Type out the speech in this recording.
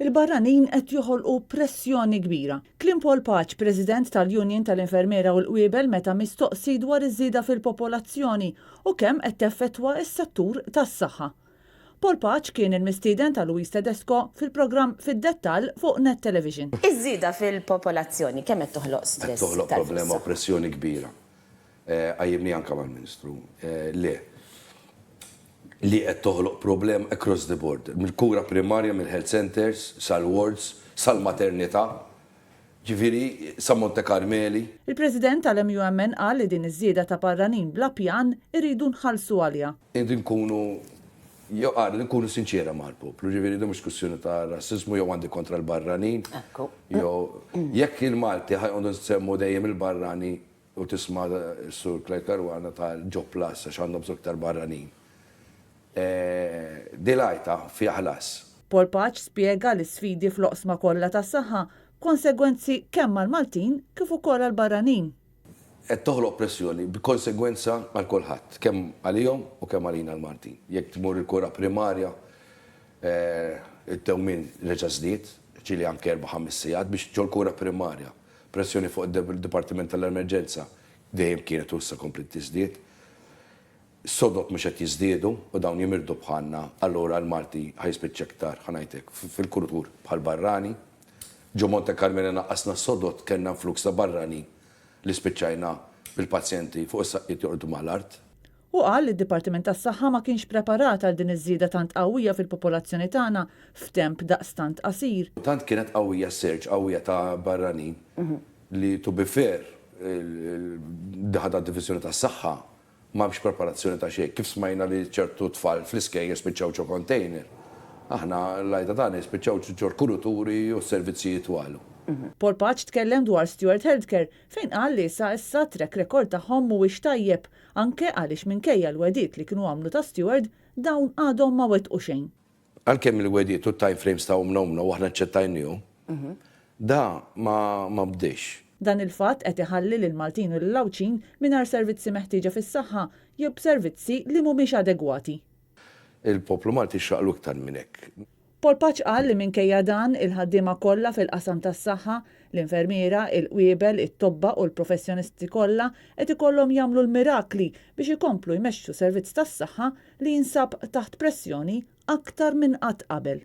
Il-barranin qed joħolqu pressjoni kbira. Kliem Paul Pace, President tal-Union tal-Infermiera u l-Qwiebel meta mistoqsi dwar iż-żieda fil-popolazzjoni u kemm qed teffettwa s-settur tas-saħħa. Paul Pace kien il-mistieden ta' Louise Tedesco fil-programm Fid-Dettall fuq Net Television. Iż-żieda fil-popolazzjoni kemm qed toħloq stress Qed toħloq problema u pressjoni kbira. Qajjimni anke mal-Ministru. Le. Li qed toħloq problem across the board. Mill-kura primarja, mill-health centres, sal-wards, sal-maternità, ġifieri sa Monte Karmeli. Il-President tal-MUMN qal li din iż-żieda ta' barranin bla pjan irridu nħallsu għaliha. Irridu nkunu, jew agħar, irridu nkunu sinċiera mal-poplu, ġifieri din mhux kwistjoni ta' rassiżmu jew għandi kontra l-barranin, jew jekk il-Malti ħa joqogħdu nsemmu dejjem il-barrani U tisma' s-Sur Clyde Caruana tal-Job Plus għax għandhom bżonn iktar barranin. Di l-għajta fiha ħlas. Paul Pace spjega l-isfidi fl-oqsma kollha tas-saħħa b'konsegwenzi kemm għall-Maltin kif ukoll għall-barranin. Qed toħloq pressjoni b'konsegwenza għal kulħadd, kemm għalihom u kemm għalina l-Maltin. Jekk tmur il-kura primarja, id-dewmien reġa' żdied, ġieli anke erba' ħames sigħat biex ġol-kura primarja. Pressjoni fuq id-Dipartiment tal-Emerġenza dejjem kienet u issa kompliet tiżdied. Sodod mhux qed jiżdiedu u dawn jimirdu bħalna allura l-Malti ħa jispiċċa iktar, ħa ngħid hekk, fil-kurutur bħall-barrani. Ġo Monte Carmeli naqqasna s-sodod kellna influx ta' barranin li spiċċajna bil-pazjenti fuq is-saqqiet jorqdu mal-art. Hu qal li d-Dipartiment tas-Saħħa ma kienx preparat għal din iż-żieda tant qawwija fil-popolazzjoni tagħna f'temp daqstant qasir. Tant kienet qawwija s-surge qawwija ta' barranin li to be fair il-daħla tad-Diviżjoni tas-Saħħa m'hemmx preparazzjoni ta' xejn. Kif smajna li ċertu tfal fl-iskejjel spiċċaw ġo container, aħna l-għajta tagħna jispiċċaw ġol-kuruturi u s-servizzi jitwalu. Paul Pace tkellem dwar Steward Healthcare fejn qal li sa issa t-track record tagħhom mhuwiex tajjeb anke għaliex minkejja l-wegħdiet li kienu għamlu ta' Steward, dawn għadhom ma wettqu xejn. Għalkemm il-wegħdiet u t-time frames ta' umna umna u aħna aċċettajniehom, da ma ma bdiex. Dan il-fatt qed iħalli lill-Maltin u lill-Għawdxin mingħajr servizzi meħtieġa fis-saħħa jew b'servizzi li mhumiex adegwati. Il-poplu Malti xraqlu iktar minn hekk. Paul Pace qal li minkejja dan, il-ħaddiema kollha fil-qasam tas-saħħa, l-infermiera, il-qwiebel, it-tobba u l-professjonisti kollha qed ikollhom jagħmlu l-mirakli biex ikomplu jmexxu servizz tas-saħħa li jinsab taħt pressjoni aktar minn qatt qabel.